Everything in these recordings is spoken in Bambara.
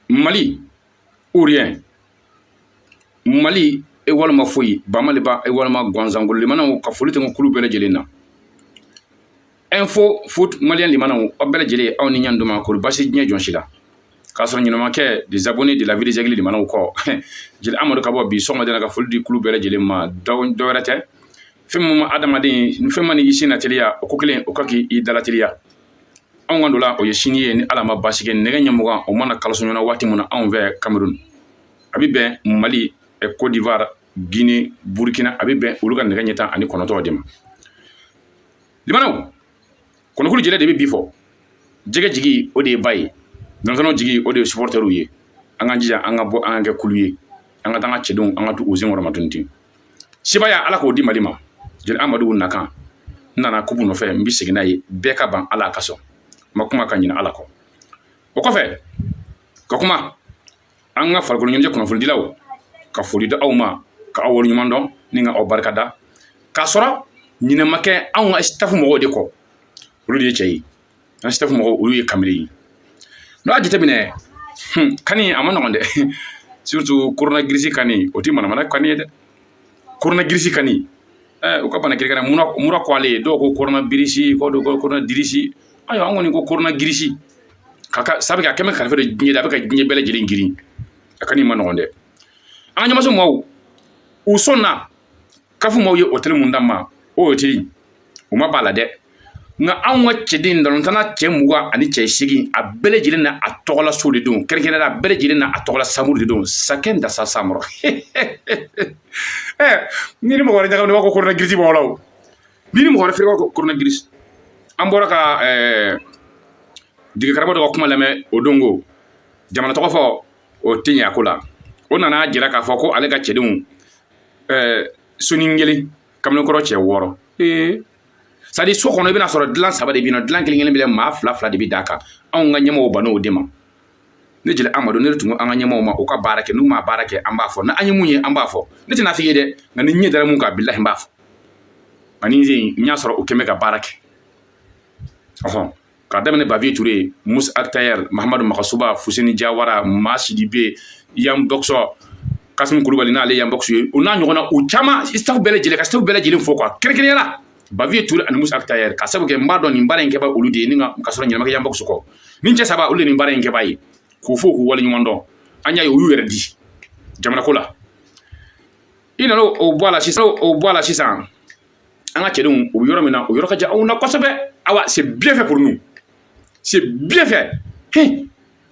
Mali ou rien, Mali e walima foyi, Bamaliba e walima gansankolo limanaw, ka foli tɛ kulu bɛɛ lajɛlen na. Info Foot Malien limanaw, aw bɛɛ lajɛlen, aw ni ɲanduma. Kori basi diɲɛ jɔn si la k'a sɔrɔ ɲɛnɛmakɛ des abonnés de la vie des aigles limanaw kɔ. Jeli Amadu ka bɔ bi sɔgɔmada ka foli di kulu bɛɛ lajɛlen ma. Dɔ wɛrɛ tɛ, fɛn min ma adamaden, fɛn ma ni i sen na teliya, o ko kelen o ka k'i dala teliya. Anw ka dɔ la, o ye sini ye ni Ala ma basi kɛ. Nɛgɛ ɲɛ 20 o mana kalo ɲɔgɔn waati min na anw fɛ Cameroun, a bɛ bɛn Mali, Côte d'Ivoire, Guinée, Burkina, a bɛ bɛn olu ka nɛgɛ ɲɛ 19 de ma. Limanaw, kɔnɔkulu jɛlɛ de bɛ bi fɔ. Jɛgɛ jigi, o de ye ba ye. Denmisɛnninw jigi, o de ye supporterw ye. An k'an jija, an ka bɔ, an ka kɛ kulu ye, an ka taa an ka cɛdenw, an ka to u senkɔrɔ ma tun ten. Sebaya, Ala k'o di Mali ma. Jeli Amadu nakan, n nana coupe nɔfɛ, n bɛ segin n'a ye. Bɛɛ ka ban Ala ka sɔn ma kuma ka ɲinɛ Ala kɔ. O kɔfɛ ka kuma an ka farikolo ɲɛnajɛ kunnafonidilaw, ka foli di aw ma, ka aw waleɲuman dɔn ni ka aw barikada, k'a sɔrɔ ɲinɛ ma kɛ anw ka staff mɔgɔw de kɔ. Olu de ye cɛ ye. An staff mɔgɔw, olu ye kamalen ye. N'o y'a jateminɛ, kani a ma nɔgɔn dɛ, surtout coronavirus kani, o tɛ manamana kani ye dɛ. Coronavirus kani, u ka bana kirikara mura ko ale ye. Dɔw ko coronavirus, ko dɔw ko coronavirus. Ayiwa, an kɔni ko coronavirus ka ka sabu a kɛmɛ kalifa de diɲɛ de, a bɛ ka diɲɛ bɛɛ lajɛlen girin. A kani ma nɔgɔn dɛ. An ka ɲɛmaso maaw, u sɔnna kafu maaw ye hôtel mun d'an ma, o hôtel u ma b'a la dɛ. Nka anw ka cɛden balontanna cɛ 20 ani cɛ 8, a bɛɛ lajɛlen na a tɔgɔla so de don, kɛrɛnkɛrɛnnenya la a bɛɛ lajɛlen na a tɔgɔla chambre de don. Chacun dans sa chambre. Ni ni mɔgɔ wɛrɛ ɲagaminen, i b'a ko coronavirus b'aw la o. Ni ni mɔgɔ wɛrɛ fɛnɛ b'a ko coronavirus. An bɔra ka dege karamɔgɔ dɔ ka kuma lamɛn o don, ko jamana tɔgɔ fɔ, o tɛ ɲɛ a ko la. O nana jira k'a fɔ ko ale ka cɛdenw, sonin kelen, kamalenkɔrɔ cɛ 6. Ee, c'est à dire so kɔnɔ, i bɛna sɔrɔ dilan saba de bɛ yen nɔ, dilan kelen kelen bɛ, maa fila fila de bɛ d'a kan. Anw ka ɲɛmɔgɔw bann'o de ma. Ne Jeli Amadu, ne de tun ko an ka ɲɛmɔgɔw ma u ka baara kɛ. N'u ma baara kɛ, an b'a fɔ. N'an ye mun ye, an b'a fɔ. Ne tɛna f'i ye dɛ, nka ni ɲɛ dara mun kan, bilahi, n b'a fɔ. Ani n y'a sɔrɔ u kɛn bɛ ka baara kɛ. Ɔhɔn, k'a daminɛ Baviye Ture, Musa Aktayer, Mahamadu Makasuba, Fuseni Jawara, Ma Sidibe, Yan Bɔksɔ, Kasimu Kulubali n'ale Yan Bɔksu ye, o n'a ɲɔgɔnna u caman, staff bɛɛ lajɛlen, ka staff bɛɛ lajɛlen fo quoi, kɛrɛnkɛrɛnnenya la Baviye Ture ani Musa Aktayer, ka sabu kɛ n b'a dɔn nin baara in kɛba olu de ye, ni ka sɔrɔ ɲɛnama kɛ Yan Bɔksu kɔ. Nin cɛ saba, olu de nin baara in kɛba ye, k'u fo k'u waleɲuman dɔn. An y'a ye u y'u yɛrɛ di jamana ko la. I nana o bɔ a la sisan, o bɔ a la sisan, an ka cɛdenw, u bɛ yɔrɔ min na, o yɔrɔ ka jan anw na kosɛbɛ. Awa, c'est bien fait pour nous, c'est bien fait. Hey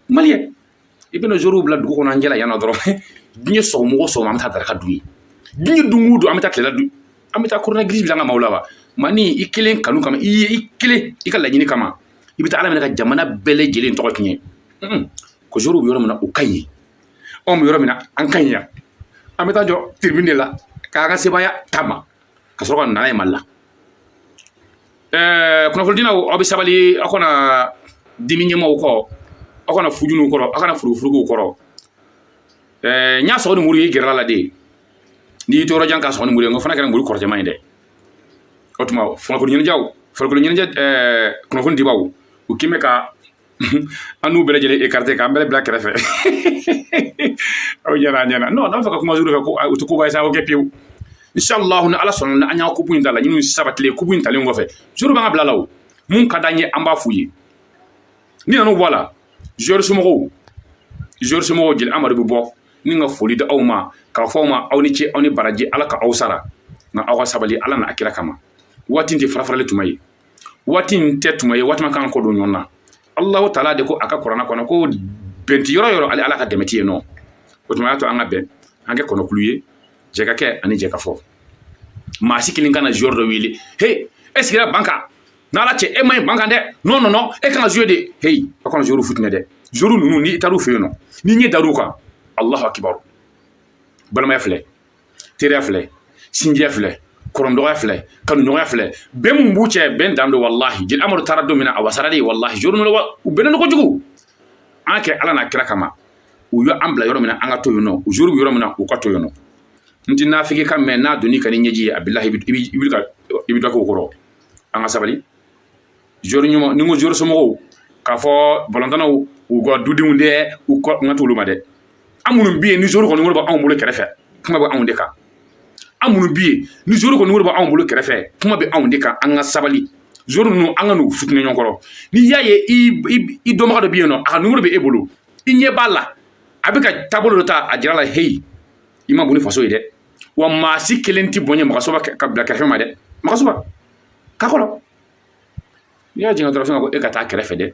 Malien, i bɛna joueurs bila dugu kɔnɔ an jɛla yan nɔ dɔrɔn, diɲɛ sɔgɔma o sɔgɔma, an bɛ taa daraka dun ye. Diɲɛ dun o don, an bɛ taa tilela dun, an bɛ taa coronavirus bila an ka maaw la wa. Ma ni i kelen kanu kama, i ye i kelen i ka laɲini kama, i bɛ taa Ala minɛ ka jamana bɛɛ lajɛlen tɔgɔ tiɲɛ. Ko joueurs bɛ yɔrɔ min na, o ka ɲi. Anw bɛ yɔrɔ min na, an ka ɲi yan. An bɛ taa jɔ tribune de la k'an ka sebaaya ta ma, ka sɔrɔ ka nana ye Mali la. Kunnafonidilaw, aw bɛ sabali, aw kana dimi ɲɛmaaw kɔ, aw kana fujunuw kɔrɔ, aw kana furugufuruguw kɔrɔ. N y'a sɔgɔ ni muru ye, i gɛrɛla la de. N'i y'i to yɔrɔ jan k'a sɔgɔ ni muru ye, n ko fana kɛra muru kɔrɔtɛma ye dɛ. O tuma farikolo ɲɛnajɛw, farikolo ɲɛnajɛ kunnafoni dibaw, u k'i bɛ ka an n'u bɛɛ lajɛlen écarté, k'an bɛɛ bila kɛrɛfɛ. Aw ɲɛna, a ɲɛna. Non, n'a fɛ ka kuma fɛ ko u tɛ koba ye sa, o kɛ pewu. Inshallah, ni Ala sɔnna, an y'a coupe in ta, laɲiniw sabatilen, coupe in talen kɔfɛ, jour b'an ka bila la, o mun ka d'an ye, an b'a f'u ye. Ni nan'o bɔ a la, joueur somɔgɔw, joueur somɔgɔw, Jeli Amadu bɛ bɔ ni ka foli di aw ma, k'a fɔ aw ma aw ni ce, aw ni baraji, Ala ka aw sara. Nka aw ka sabali Ala n'a kira kama. Waati in tɛ fara-farali tuma ye, waati in tɛ tuma ye waati ma kan kɔ don ɲɔgɔn na. Allahu taala de ko a ka kuranɛ kɔnɔ ko bɛn ti yɔrɔ yɔrɔ, ale Ala ka dɛmɛ ti yen nɔ. O tuma y'a to an ka bɛn, an kɛ kɔnɔkulu ye, jɛ ka kɛ ani jɛ ka fɔ. Maa si kelen kana joueur dɔ wele: hey, e sigira banc kan, n'Ala cɛ, e ma ɲi banc kan dɛ. Non, non, non, e kan ka jouer de. Hey, aw kana joueur futinɛ dɛ. Joueur ninnu, n'i taar'u fɛ yen nɔ, n'i ɲɛ dar'u kan, Allahu akibaru, balimaya filɛ, teriya filɛ, sinjiya filɛ, kɔrɔndɔgɔya filɛ, kanuɲɔgɔnya filɛ, bɛn mun b'u cɛ, bɛn dan don. Wallahi, Jeli Amadu taara don min na, a wasara de. Wallahi, joueur ninnu, u bɛnnen don kojugu. An kɛ Ala n'a kira kama. U ye an bila yɔrɔ min na, an ka to yen nɔ. U joueur bɛ yɔrɔ min na, u ka to yen nɔ. N ti nafigi kan mɛn n'a donni ka ni ɲɛji ye, a bilahi, i bɛ ka i bɛ dɔ k'o kɔrɔ. An ka sabali. Joueur ɲuman ni n ko joueur somɔgɔw, k'a fɔ balontannaw, U ka dudenw dɛ, u kɔ n ka t'olu ma dɛ. An minnu bɛ yen ni joueur kɔni bɛ anw bolo kɛrɛfɛ, kuma bɛ anw de kan. An minnu bɛ yen ni joueur kɔni bɛ anw bolo kɛrɛfɛ, kuma bɛ anw de kan. An ka sabali, joueur ninnu, an ka n'u futinɛ ɲɔgɔn kɔrɔ. N'i y'a ye i dɔnbaga dɔ bɛ yen nɔ, a ka numéro bɛ e bolo, i ɲɛ b'a la, a bɛ ka taabolo dɔ ta a jira la, heyi, i ma bon ni faso ye dɛ. Wa maa si kelen tɛ bonya Magasuba ka bila kɛrɛfɛ ma dɛ. Magasuba ka kɔrɔ, n'i y'a jigin dɔrɔn, ko e ka taa kɛrɛfɛ dɛ.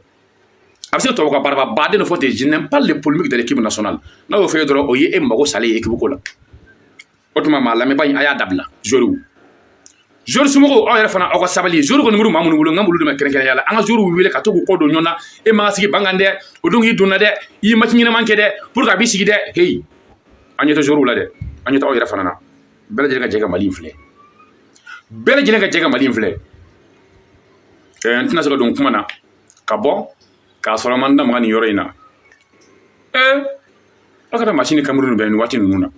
A bɛ se ka tubabu ka baaraba baden dɔ fɔ ten: je n'aime pas les polémiques de l'équipe nationale. N'a y'o fɔ ye dɔrɔn, o ye e mago salen ye équipe ko la. O tuma, maa lamɛnba in, a y'a dabila. Joueur, joueur somɔgɔw, aw yɛrɛ fana, aw ka sabali. Joueur kɔni maa minnu bolo, n ka bolo dɛmɛ kɛrɛnkɛrɛnnenya la, an ka joueur wele ka to k'u kɔ don ɲɔgɔn na. E man ka sigi ban kan dɛ, o don k'i donna dɛ, i ye match ɲɛnama kɛ dɛ, pour que a b'i sigi dɛ. Heyi, an ɲɛ tɛ joueur la dɛ, an ɲɛ tɛ aw yɛrɛ fana na. Bɛɛ lajɛlen ka jɛ ka Mali in filɛ, bɛɛ lajɛlen ka jɛ ka Mali in filɛ. N tɛna se ka don kuma na ka bɔ k'a sɔrɔ an man da maga nin yɔrɔ in na. Aw ka taa masi ni Cameroun bɛ nin waati ninnu na.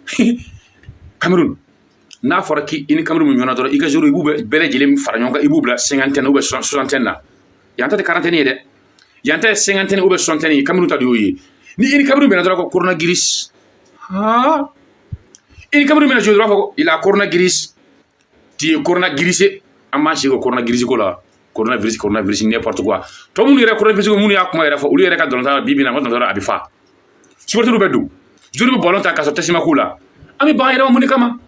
Cameroun, n'a fɔra k'i ni Cameroun bɛ ɲɔgɔn na dɔrɔn, i ka joueur, i b'u bɛɛ lajɛlen fara ɲɔgɔn kan, i b'u bila cinquantaine ou bien soixantaine na. Yan ta tɛ quarantaine ye dɛ, yan ta ye cinquantaine ou bien soixantaine ye. Cameroun ta de y'o ye. Ni i ni Cameroun bɛnna dɔrɔn, ko coronavirus. Ha, i ni Cameroun bɛna jouer dɔrɔn, fɔ ko il a coronavirus, tu es coronavirus. An b'an sigi o coronavirus ko la, coronavirus, coronavirus, n'importe quoi. Tɔ minnu yɛrɛ coronavirus, minnu y'a kuma yɛrɛ fɔ, olu yɛrɛ ka dɔrɔn bi bi in na, ma dɔrɔn a bɛ fa. Supporter bɛ don, joueur bɛ ballon ta k'a sɔrɔ test ma k'u la. An bɛ bagan yɛrɛ ma mun de kama?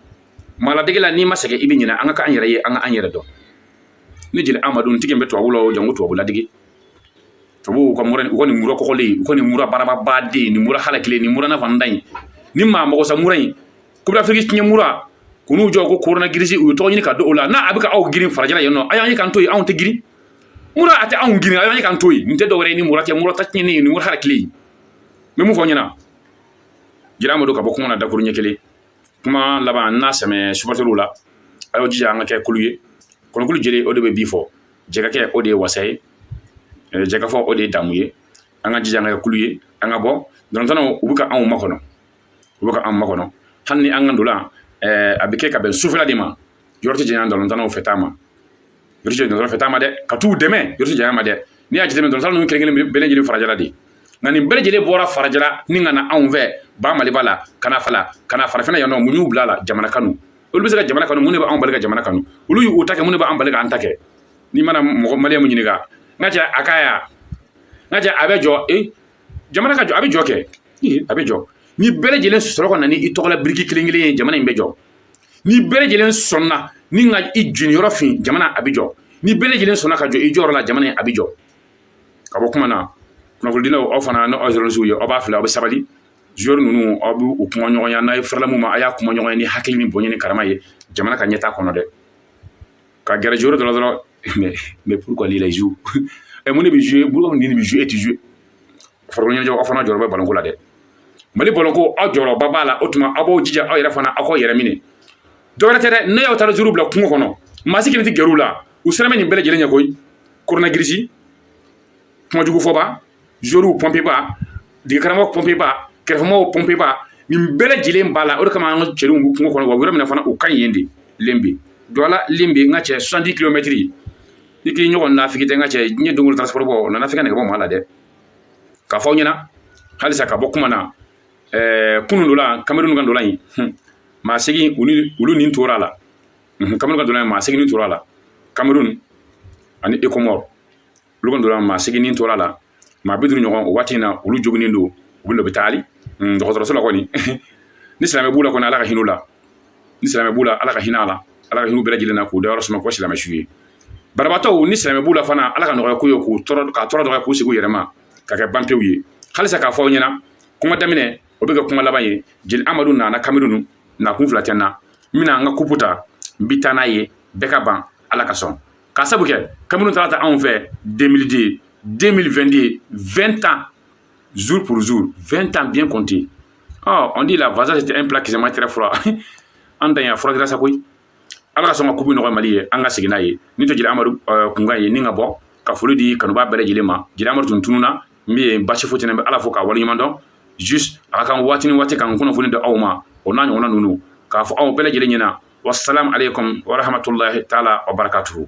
Maladege la, n'i ma sɛgɛn, i bɛ ɲinɛ. An ka k'an yɛrɛ ye, an ka an yɛrɛ dɔn. Ne jeli Amadu, n tigi bɛ tubabu la o, janko tubabu ladege. Tubabuw ka mura, u ka nin mura kɔgɔlen, u ka nin mura barababaden, nin mura halakile, nin mura nafandan in, ni maa mago sa mura in, Coupe d'Afrique tiɲɛ mura, k'u n'u jɔ ko coronavirus, u ye tɔgɔ ɲini ka don o la. N'a a bɛ ka aw girin farajɛla yen nɔ, a y'an ye k'an to yen. Anw tɛ girin mura, a tɛ anw girin, a y'an ye k'an to yen. Nin tɛ dɔwɛrɛ ye ni mura tɛ, mura ta tiɲɛnen, nin mura halakile. N bɛ mun fɔ aw ɲɛna? Jeli Amadu ka bɔ kuma na dakuru ɲɛ kelen. Kuma laban n'a sɛmɛ supporterw la, a y'aw jija an ka kɛ kulu ye. Kɔnɔkulu jeli, o de bɛ bi fɔ jɛgɛkɛ, o de ye wasa ye, jɛgɛfɔ, o de ye damu ye. An ka jija an ka kɛ kulu ye, an ka bɔ dɔrɔn. U bɛ ka anw makɔnɔ, u bɛ ka anw makɔnɔ. Hali ni an ka ndolan, a bɛ kɛ ka bɛn sufɛla de ma. Yɔrɔ tɛ janya dɔrɔn fɛ taa ma, yɔrɔ tɛ janya fɛ taa ma dɛ, ka t'u dɛmɛ, yɔrɔ tɛ janya ma dɛ. N'i y'a jateminɛ, dɔrɔn ninnu kelen kelen bɛɛ lajɛlen farajɛla de. Nka nin bɛɛ lajɛlen bɔra farajɛla ni ka na anw fɛ ba Maliba la, ka na fala, ka na farafinna yan nɔ. Mun y'u bila a la? Jamana kanu. Olu bɛ se ka jamana kanu, mun de bɛ anw bali ka jamana kanu? Olu y'u ta kɛ, mun de bɛ an bali k'an ta kɛ? N'i mana mɔgɔ maliyɛn mun ɲininka, n ka cɛ, a ka ya, n ka cɛ, a bɛ jɔ e jamana ka jɔ, a bɛ jɔ kɛ, a bɛ jɔ. Ni bɛɛ lajɛlen sɔrɔ ka na ni i tɔgɔla biriki kelen kelen ye, jamana in bɛ jɔ. Ni bɛɛ lajɛlen sɔnna ni ka i jeniyɔrɔ fin, jamana a bɛ jɔ. Ni bɛɛ lajɛlen sɔnna ka jɔ i jɔyɔrɔ la, jamana in a bɛ jɔ. Ka bɔ kuma na, kunnafonidilaw, aw fana, n'aw journalistes ye, aw b'a filɛ, aw bɛ sabali. Joueur ninnu, aw b'u kuma ɲɔgɔnya n'a ye, fɛrɛla mun ma, a y'a kuma ɲɔgɔnya ni hakili ni bonya ni karama ye, jamana ka ɲɛtaa kɔnɔ dɛ. Ka gɛrɛ joueur dɔ la dɔrɔn, mais pourquoi lui il joue? Ɛ, mun de bɛ jouer? Pourquoi nin de bɛ jouer, e tɛ jouer? Farikolo ɲɛnajɛ, aw fana jɔyɔrɔ bɛ ballon ko la dɛ. Mali ballon ko, aw jɔyɔrɔba b'a la. O tuma, aw b'aw jija, aw yɛrɛ fana, aw k'aw yɛrɛ minɛ. Dɔwɛrɛ tɛ dɛ, ne y'aw taara joueur bila kungo kɔnɔ, maa si kelen tɛ gɛrɛ u la. U siran bɛ nin bɛɛ lajɛlen ɲɛ koyi. Coronavirus kumajugu fɔba, joueur pɔnpe ba, dege karamɔgɔ pɔnpe ba, kɛrɛfɛmɔgɔw pɔnpe ba, nin bɛɛ lajɛlen b'a la. O de kama an ka cɛdenw b'u kungo kɔnɔ. Wa yɔrɔ min na fana, o ka ɲi yen de. Lembe Douala, Lembe, n ka cɛ, 70 kilomètres, i k'i ɲɔgɔn nafigi tɛ, n ka cɛ. Diɲɛ don o don, transport bɔ, o nana fɛ ka nɛgɛ bɔ maa la dɛ. K'a fɔ aw ɲɛna halisa, ka bɔ kuma na, kunun dɔ la, Cameroun ka ndola in, maa segin olu nin tora a la. Cameroun ka ndola in, maa segin nin tora a la. Cameroun ani Comores, olu ka ndola, maa segin nin tora a la, maa 50 ɲɔgɔn. O waati in na, olu joginnen don, u bɛ l'hôpital, dɔgɔtɔrɔso la kɔni. Ni silamɛ b'u la kɔni, Ala ka hinɛ u la. Ni silamɛ b'u la, Ala ka hinɛ a la. Ala ka hinɛ bɛɛ lajɛlen na, k'u dayɔrɔ suma k'o silamɛ su ye. Banabaatɔw, ni silamɛ b'u la fana, Ala ka nɔgɔya k'u ye, k'u tɔɔrɔ, k'a tɔɔrɔ dɔgɔya, k'u sigi u yɛrɛ ma, ka kɛ banpewu ye. Halisa k'a fɔ aw ɲɛna, kuma daminɛ, o bɛ kɛ kuma laban ye. Jeli Amadu nana Cameroun na, kun fila tɛ n na. N bɛna an ka coupe ta, n bɛ taa n'a ye, bɛɛ ka ban, Ala ka sɔn. K'a sabu kɛ Cameroun taara ta anw fɛ 2002, 2022, 20 ans jour pour jour, 20 ans bien compté. Oh, on dit la vasa, c'était un plat qui se mange très froid. An dan ya furakɛra sa koyi. Ala ka sɔn ka coupe nɔgɔya Mali ye, an ka segin n'a ye. Ni tɛ Jeli Amadu kunkan ye, ni ka bɔ ka foli di kanubaa bɛɛ lajɛlen ma. Jeli Amadu tun tununa, n bɛ yen, basi foyi tɛ n bɛ Ala fo k'a waleɲuman dɔn. Juste a ka kan waati ni waati ka n kunnafoni di aw ma, o n'a ɲɔgɔnna ninnu, k'a fɔ aw bɛɛ lajɛlen ɲɛna: wasalamu aleykum warahmatulahi taala wa barakatuhu.